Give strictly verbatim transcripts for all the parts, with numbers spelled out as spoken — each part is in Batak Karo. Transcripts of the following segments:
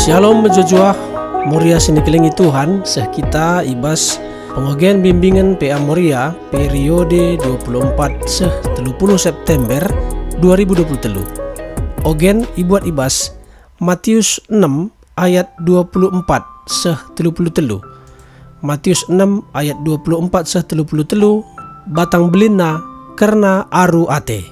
Shalom mejuah-juah, Moria si nikelengi Tuhan, seh kita i bas pengogen bimbingen P A Moria periode dua puluh empat seh telu puluh September dua ribu dua puluh telu. Ogen ibuat i bas Matius enem ayat dua puluh empat seh telu puluh telu. Matius enem ayat dua puluh empat seh telu puluh telu, batang belinna kerna aru ate.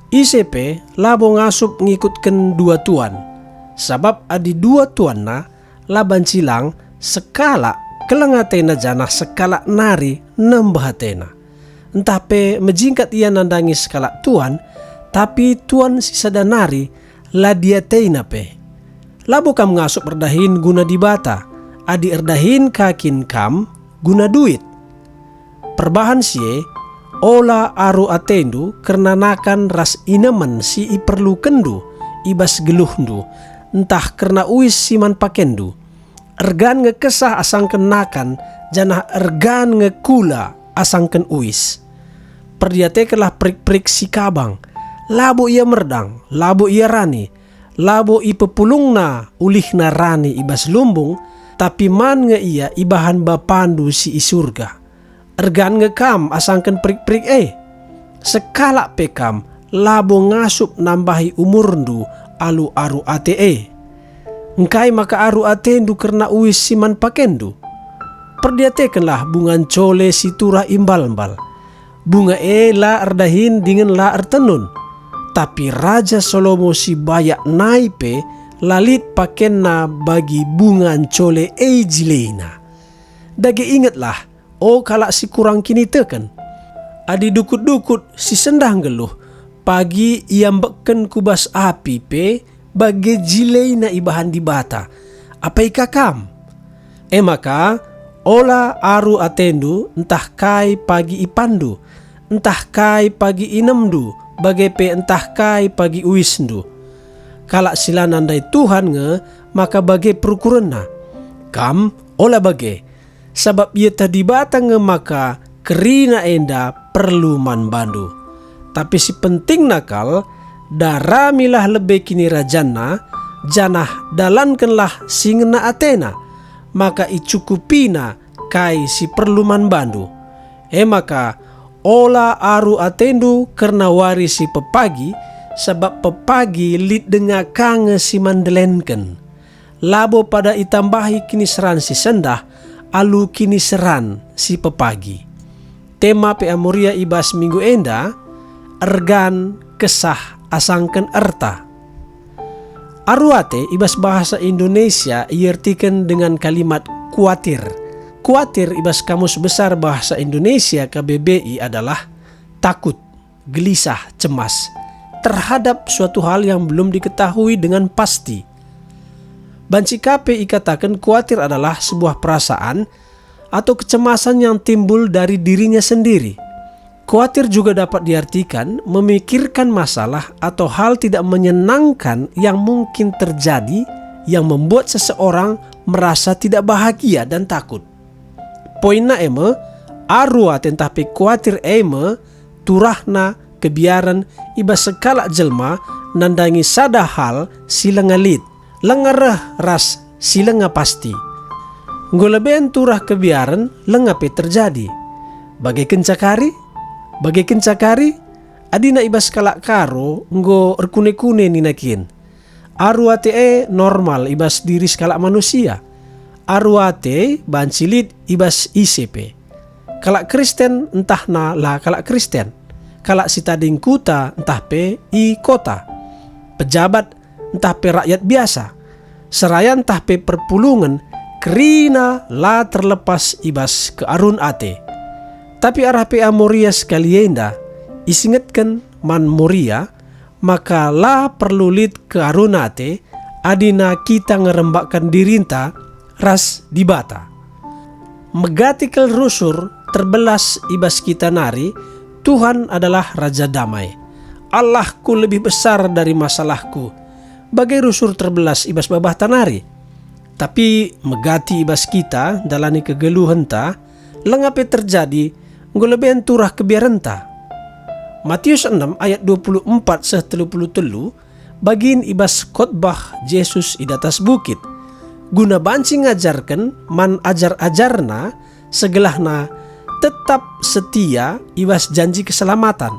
Ise pe labo ngasup ngikutken dua tuan, sabap adi dua tuanna la banci lang, sekalak keleng atena janah sekalak nari nembeh atena. Ntah pe mejingkat ia nandangi sekalak tuan, tapi tuan si sada nari la diateina pe. Labo kam ngasup erdahin guna Dibata, adi erdahin ka kin kam guna duit. Perbahan si e, ola aru atendu kerna nakan ras inemen si iperlukenndu i bas geluhndu, ntah kerna uis si man pakenndu. Ergan nge kesah asangken nakan, janah ergan nge kula asangken uis. Perdiatekenlah perik-perik si kabang. Labo ia merdang, labo ia rani, labo ipepulungna ulihna rani i bas lumbung, tapi man nge ia ibahan Bapandu si i Surga. Ergan nge kam asangken perik-perik e. Sekalak pe kam labo ngasup nambahi umurndu alu aru ate e. Engkai maka aru atendu kerna uis si man pakenndu? Perdiatekenlah bunga ncole si turah i mbal-mbal. Bunga e la erdahin dingen la ertenun. Tapi Raja Salomo si bayak nai pe la lit pakenna bagi bunga ncole e jileina. Dage ingetlah, o kalak si kurang kiniteken! Adi dukut-dukut si sendah nggeluh, pagi iambekken ku bas api pe, bage jileina ibahan Dibata, apai ka kam? E maka, ola aru atendu ntah kai pagi ipanndu, ntah kai pagi inemndu, bage pe ntah kai pagi uisndu. Kalak si la nandai Tuhan nge maka bage perukurenna. Kam ola bage, sabap ieteh Dibata nge maka kerina enda perlu man bandu. Tapi si pentingna kal, daramilah lebe kinirajanNa, janah dalankenlah si ngena ateNa, maka icukupiNa kai si perlu man bandu. E maka, ola aru atendu kerna wari si pepagi, sabap pepagi lit denga ka nge si man ndelenken. Labo pada itambahi kiniseran si sendah alu kiniseran si pepagi. Tema P A Moria i bas minggu enda, ergan kesah asangken erta. Aru ate i bas bahasa Indonesia iertiken dengan kalimat kuatir. Kuatir i bas Kamus Besar Bahasa Indonesia K B B I adalah takut, gelisah, cemas terhadap suatu hal yang belum diketahui dengan pasti. Banci ka pe ikataken kuatir adalah sebuah perasaan atau kecemasan yang timbul dari dirinya sendiri. Kuatir juga dapat diartikan memikirkan masalah atau hal tidak menyenangkan yang mungkin terjadi yang membuat seseorang merasa tidak bahagia dan takut. Poinna e me, aru ate ntah pe kuatir e me turahna kebiaren i bas sekalak jelma nandangi sada hal si langa lit, langa reh ras si langa pasti. Enggo leben turah kebiaren langa pe terjadi. Bage kenca kari? Bage kenca kari? Adina i bas kalak Karo enggo erkune-kune nina kin. Aru ate e normal i bas diri sekalak manusia. Aru ate banci lit i bas ise pe. Kalak Kristen ntahna la kalak Kristen. Kalak si tading kuta ntah pe i kota. Pejabat ntah pe rakyat biasa. Seraya ntah pe perpulungen, kerina la terlepas i bas kearun ate. Tapi arah P A Moria sekali enda, isingetken man Moria, maka la perlu lit kearun ate, adina kita ngerembakken dirinta ras Dibata. Megati kal rusur terbelas i bas kita nari, Tuhan adalah Raja Damai. "Allahku lebih besar dari masalahku," bage rusur terbelas i bas babahta nari. Tapi megati i bas kita ndalani kegeluhenta, langa pe terjadi, enggo leben turah kebiarenta. Matius enem ayat dua puluh empat seh telu puluh telu, bagin i bas khotbah Jesus i datas bukit, guna banci ngajarken man ajar-ajarNa segelahna tetap setia i bas janji keselamatan,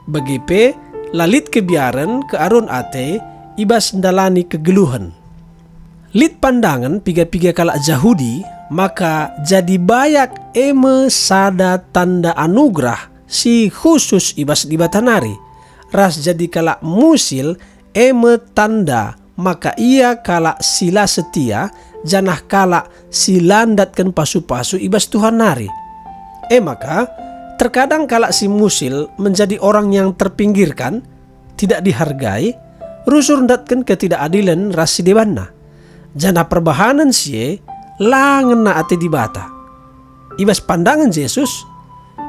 bage pe la lit kebiaren kearun ate i bas ndalani kegeluhen. Lit pandangen piga-piga kalak Jahudi maka jadi bayak e me sada tanda anugerah si khusus i bas Dibata nari, ras jadi kalak musil e me tanda maka ia kalak si la setia, janah kalak si la ndatken pasu-pasu i bas Tuhan nari. E maka, terkadang kalak si musil menjadi orang yang terpinggirkan, tidak dihargai, rusur ndatken ketidakadilen ras si debanna. Janah perbahanen si e la ngena ate Dibata. I bas pandangen Jesus,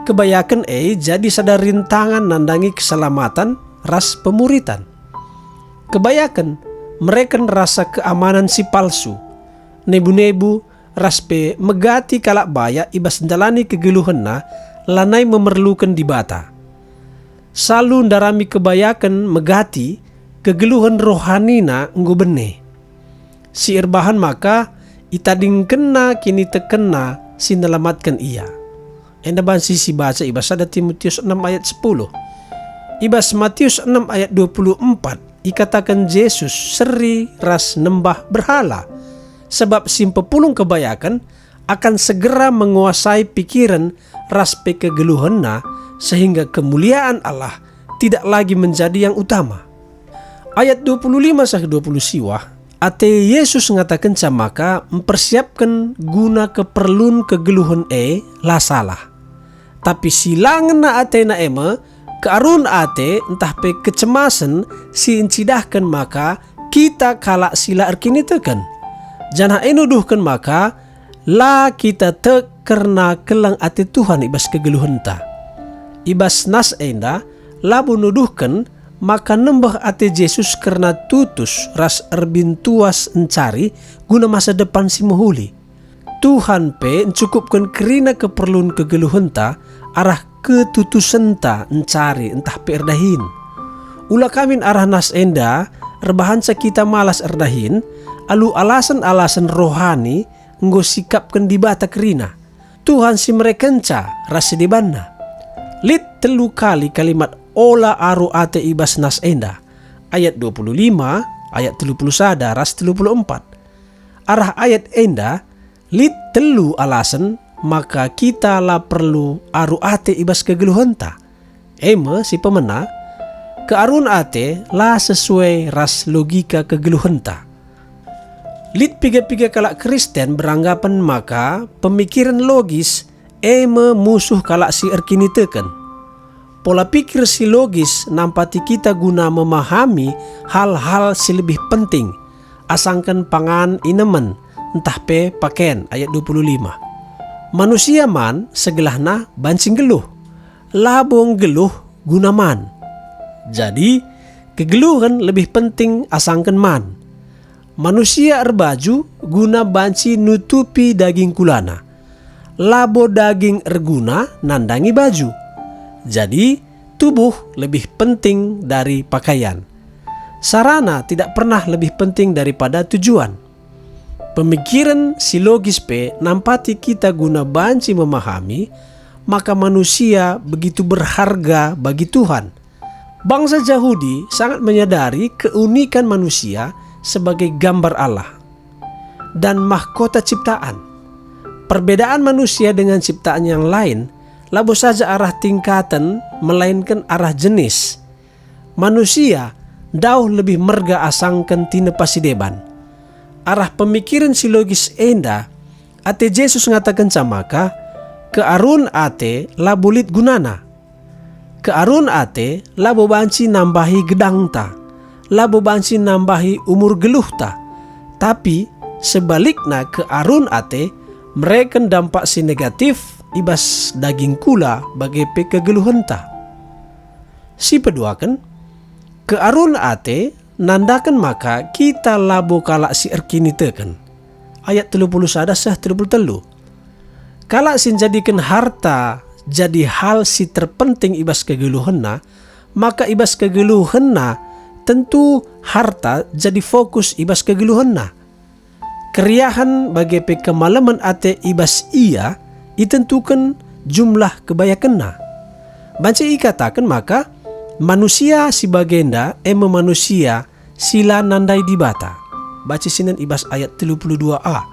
kebayaken e jadi sada rintangan nandangi keselamatan ras pemuritan. Kebayaken mereken rasa keamanan si palsu, nebu-nebu, ras pe megati kalak bayak i bas ndalani kegeluhenna lanai memerluken Dibata. Salu ndarami kebayaken megati, kegeluhen rohanina enggo bene. Si erbahan maka itadingkenna kinitekenna si nelamatken ia. Enda banci sibaca i bas sada Timotius enem ayat sepuluh. I bas Matius enem ayat dua puluh empat ikataken Jesus seri ras nembah berhala, sabap si mpepulung kebayaken akan segera menguasai pikiren ras pe kegeluhenna, sehingga kemuliaan Allah tidak lagi menjadi yang utama. Ayat dua puluh lima seh dua puluh siwah, ate Jesus ngatakenca maka mpersiapken guna keperlun kegeluhen e la salah. Tapi si la ngena atena e me kearun ate ntah pe kecemasen si ncidahken maka kita kalak si la erkiniteken. Janah e nuduhken maka la kita tek kerna keleng ate Tuhan i bas kegeluhenta. I bas nas enda, labo nuduhken maka nembeh ate Jesus kerna tutus ras erbintuas encari guna masa depan si mehuli. Tuhan pe ncukupken kerina keperlun kegeluhenta arah ketutusenta encari ntah pe erdahin. Ula kamin arah nas enda erbahanca kita malas erdahin, alu alasen-alasen rohani enggo sikapken Dibata kerina. Tuhan si merekenca ras si debanna. Lit telu kali kalimat ola aru ate i bas nas enda, ayat dua puluh lima, ayat telu puluh sada, ras telu puluh empat. Arah ayat enda, lit telu alasen maka kita la perlu aru ate i bas kegeluhenta. E me si pemena, kearun ate la sesuai ras logika kegeluhenta. Lit piga-piga kalak Kristen beranggapen maka pemikiren logis e me musuh kalak si erkiniteken. Pola pikir si logis nampati kita guna memahami hal-hal si lebih penting, asangken pangan inemen, ntah pe paken, ayat dua puluh lima. Manusia man segelahna banci nggeluh, labo nggeluh guna man. Jadi, kegeluhen lebih penting asangken man. Manusia erbaju guna banci nutupi daging kulana. Labo daging erguna nandangi baju. Jadi, tubuh lebih penting dari pakaian. Sarana tidak pernah lebih penting daripada tujuan. Pemikiren si logis pe nampati kita guna banci memahami maka manusia begitu berharga bagi Tuhan. Bangsa Jahudi sangat menyadari keunikan manusia sebagai gambar Allah dan mahkota ciptaan. Perbedaan manusia dengan ciptaan yang lain labo saja arah tingkaten, melainken arah jenis. Manusia ndauh lebih merga asangken tinepa si deban. Arah pemikiren si logis enda, ate Jesus ngatakenca maka, kearun ate labo lit gunana. Kearun ate labo banci nambahi gedangta, labo banci nambahi umur geluhta, tapi sebalikna kearun ate mereken dampak si negatif i bas daging kula bage pe kegeluhenta. Si peduaken, kearun ate nandaken maka kita labo kalak si erkiniteken. Ayat telu puluh sada seh telu puluh telu. Kalak si njadiken harta jadi hal si terpenting i bas kegeluhenna, maka i bas kegeluhenna tentu harta jadi fokus i bas kegeluhenna. Keriahen bage pe kemalemen ate i bas ia itentuken jumlah kebayakenna. Banci ikataken maka manusia si bagenda e me manusia si la nandai Dibata. Baca sinen i bas ayat telu puluh dua a.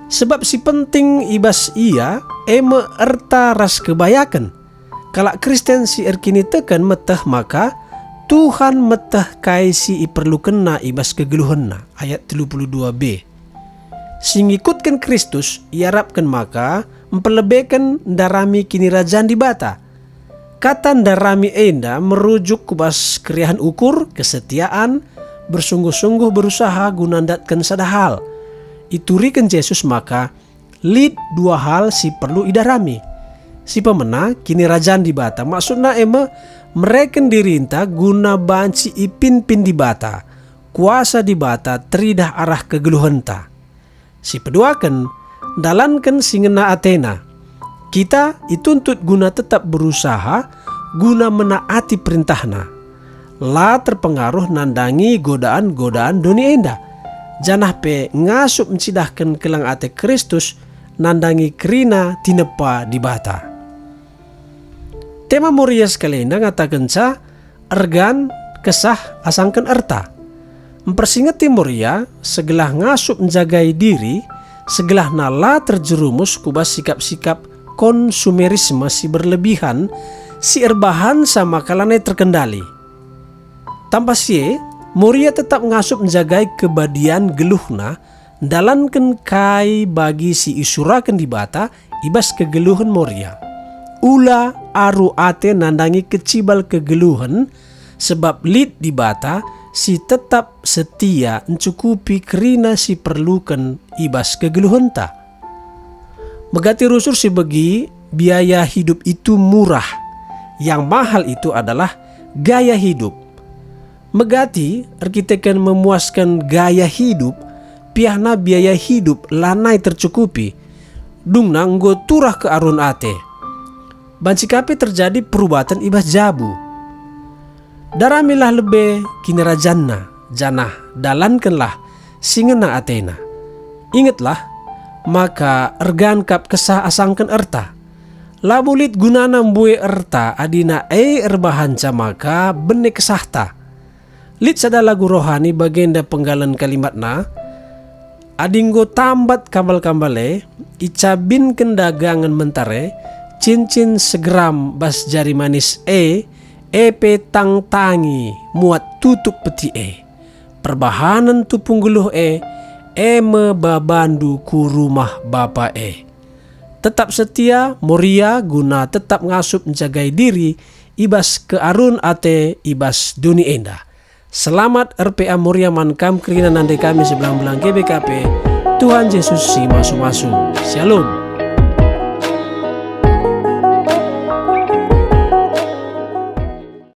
Sebab si penting i bas ia e me erta ras kebayaken. Kalak Kristen si erkiniteken meteh maka Tuhan meteh kai si iperlukenna i bas kegeluhenna, ayat telu puluh dua b. Si ngikutken Kristus iarapken maka mpelebeken ndarami Kinirajan Dibata. Kata ndarami enda merujuk ku bas keriahen ukur, kesetiaan, bersungguh-sungguh berusaha guna ndatken sada hal. Ituriken Jesus maka lit dua hal si perlu idarami. Si pemena, Kinirajan Dibata, maksudna e me mereken dirinta guna banci ipinpin Dibata, kuasa Dibata teridah arah kegeluhenta. Si peduaken, ndalanken si ngena atena. Kita ituntut guna tetap berusaha guna menaati perintahna. La terpengaruh nandangi godaan-godaan doni enda, janah pe ngasup ncidahken kelang ate Kristus nandangi kerina tinepa Dibata. Tema Moria sekali enda ngatakenca ergan kesah asangken erta. Mpersingeti Moria segelah ngasup njagai diri, segelahna la terjerumus ku bas sikap-sikap konsumerisme si berlebihan, si erbahanca maka lanai terkendali. Tambah si e, Moria tetap ngasup njagai kebadian geluhna, ndalanken kai bagi si isuraken Dibata i bas kegeluhen Moria. Ula aru ate nandangi kecibal kegeluhen, sebab lit Dibata si tetap setia ncukupi kerina si perluken i bas kegeluhenta. Megati rusur si begi, biaya hidup itu murah. Yang mahal itu adalah gaya hidup. Megati erkiteken memuasken gaya hidup, piahna biaya hidup lanai tercukupi. Dungna enggo turah kearun ate. Banci ka pe terjadi perubaten i bas jabu. Daramilah lebe kinirajanna, janah dalankenlah si ngena atena. Ingetlah, maka ergan kap kesah asangken erta. Labo lit gunana mbue erta adina e erbahanca maka bene kesahta. Lit sada lagu rohani bagenda penggalen kalimatna, adi enggo tambat kambal-kambal e, icabinken dagangen mentar e, cincin segeram bas jari manis e, e pe tangtangi muat tutup peti e. Perbahanen tupung geluh e, e me babandu ku rumah Bapa e. Tetap setia, Moria, guna tetap ngasup njagai diri i bas kearun ate i bas doni enda. Selamat R P A Moria man kam kerina nande kami sebelang-belang G B K P. Tuhan Yesus si masu-masu. Shalom.